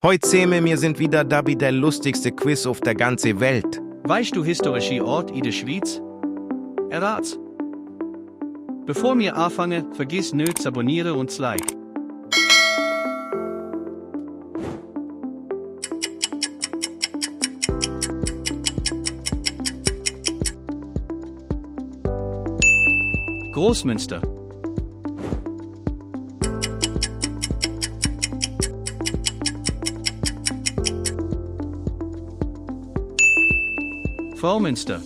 Heut Seme, wir sind wieder dabei der lustigste Quiz auf der ganzen Welt. Weißt du historische Ort in der Schweiz? Errat's. Bevor wir anfangen, vergiss nicht zu abonnieren und zu like. Großmünster. Fraumünster.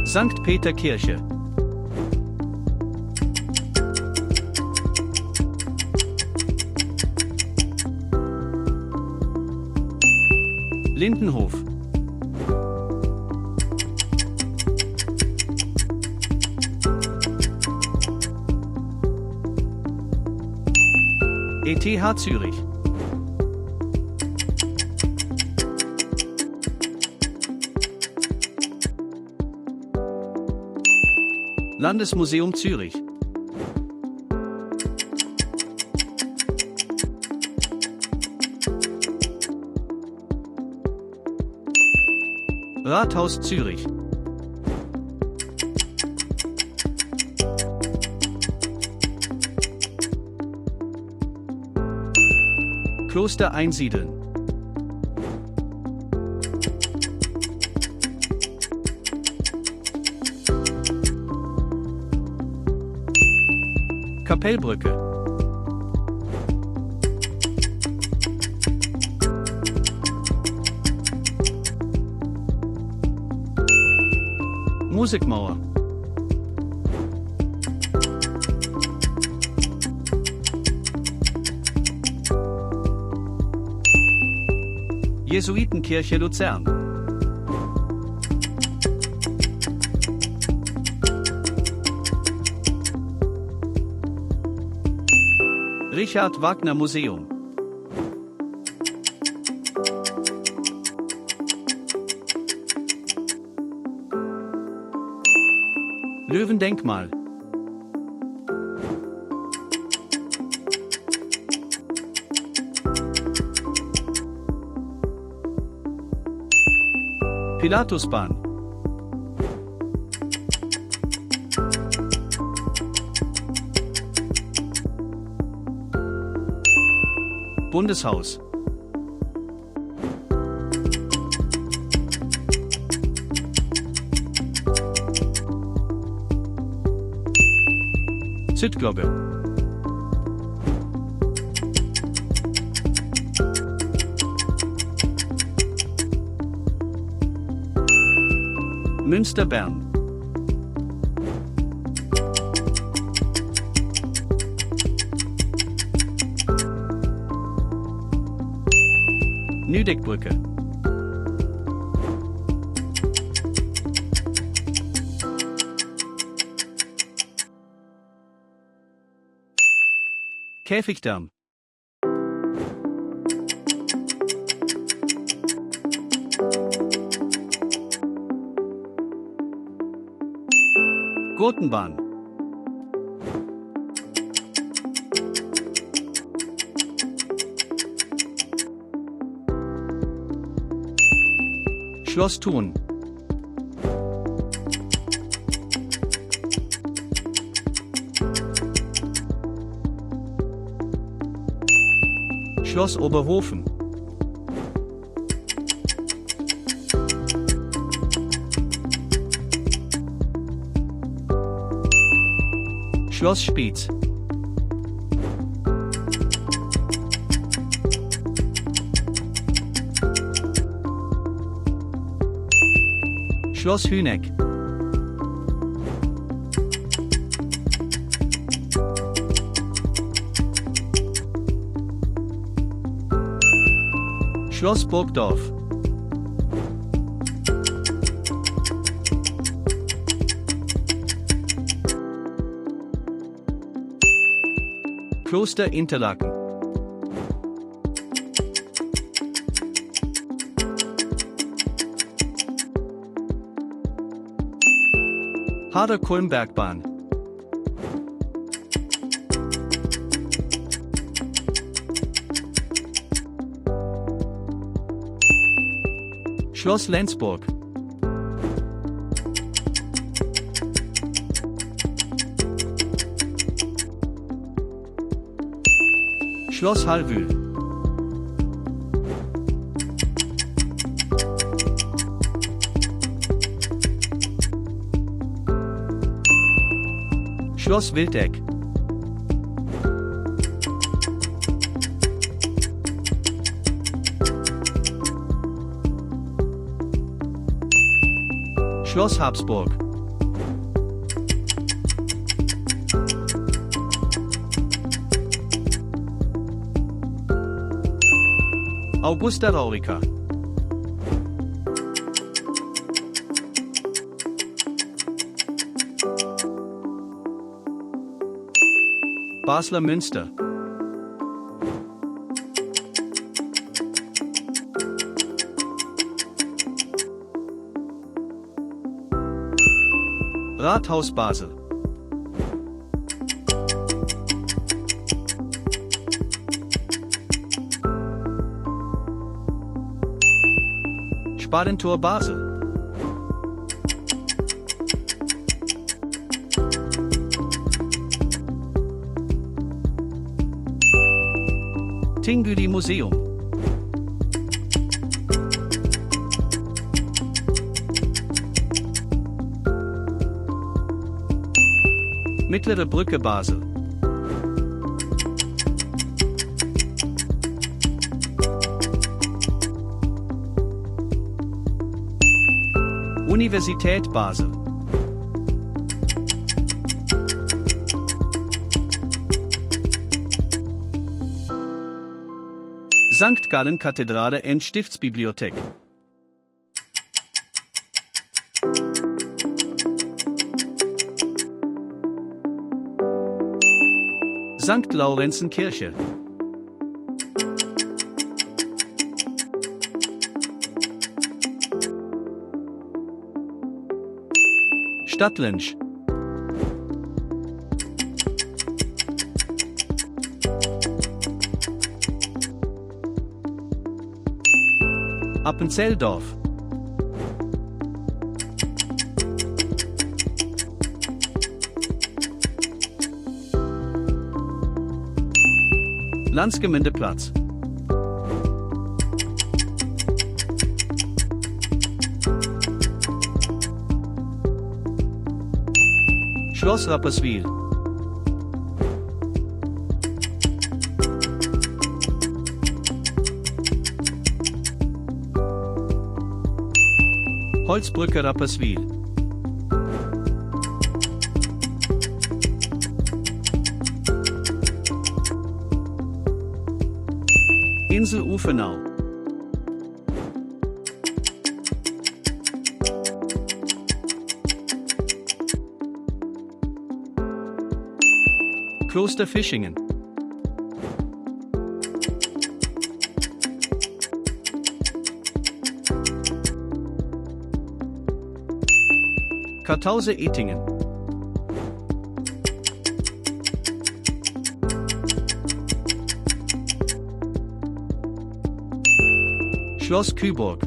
Sankt Peter Kirche. Lindenhof. ETH Zürich. Landesmuseum Zürich. Rathaus Zürich. Kloster Einsiedeln. Kapellbrücke. Musikmauer. Jesuitenkirche Luzern. Richard Wagner Museum. Löwendenkmal. Pilatusbahn. Bundeshaus. Südglocke. Münster Bern. Nüdeckbrücke. Käfigdamm. Gurtenbahn. Schloss Thun. Schloss Oberhofen. Schloss Spiez. Schloss Hüneck. Schloss Burgdorf. Kloster Interlaken. Hader-Kulmbergbahn. Schloss Lenzburg. Schloss Hallwül. Schloss Wildeck. Schloss Habsburg. Augusta Raurica. Basler Münster. Rathaus Basel. Sparentor Basel. Tingüdi Museum. Mittlere Brücke Basel. Universität Basel. St. Gallen Kathedrale und Stiftsbibliothek. St. Laurenzenkirche. Stadtlensch. Appenzelldorf. Landsgemeindeplatz. Schloss Rapperswil. Holzbrücke Rapperswil. Insel Ufenau. Kloster Fischingen. Kartause-Etingen. Schloss Küburg.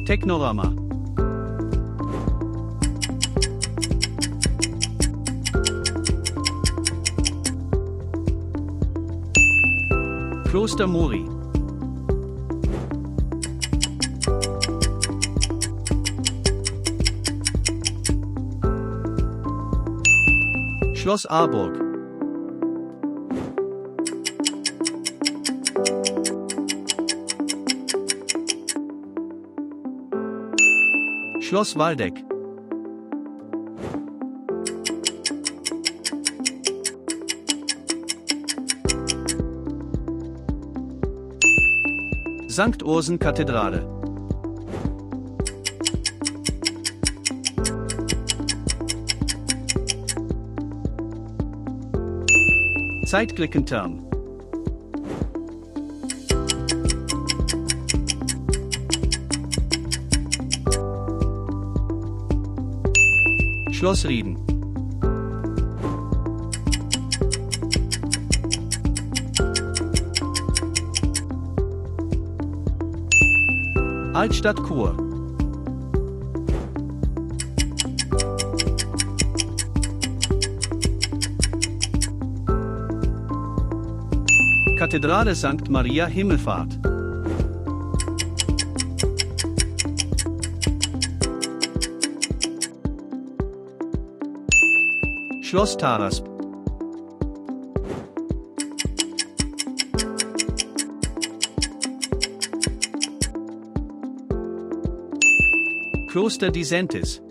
Technorama. Kloster Mori. Schloss Aarburg. Schloss Waldeck. St. Ursen Kathedrale. Zeitglickenturm. Schloss Rieden. Altstadt Chur. Kathedrale St. Maria Himmelfahrt. Schloss Tarasp. Kloster Disentis.